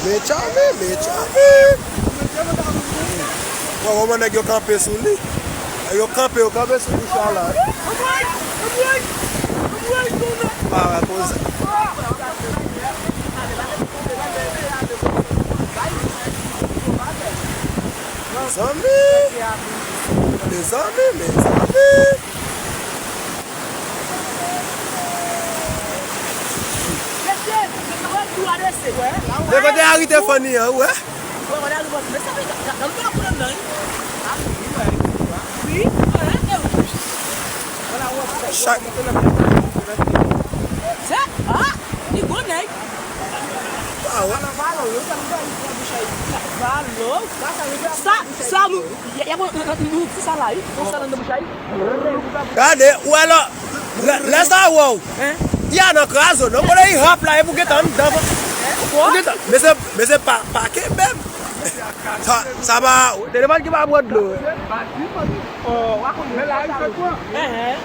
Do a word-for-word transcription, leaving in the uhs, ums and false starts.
Mechame, mechame. Bon, kòman nèg yo kanpe sou li? Nèg yo kanpe, yo kanpe sou bouch la la. Pa wè koze. Mezanmi. Mezanmi, mezanmi. E kote Harry te fann li an, ou wè? Chak. Ah, li gwo nèg. Ah, wè. Sa, sa, nou, y a, y a, nou, nou, nou, sa la, wi. Sa nan bouch la, wi. Gade, ou wè la, lè, lè sa wè w. Hein? Y a nan krazo, non, kote y hop la, e pou gentan anndan. Hein? Pou gentan, men se, men se pa, pa kenbe m. Sa, sa pa, te demann ki pa bwè dlo. Hein, hein.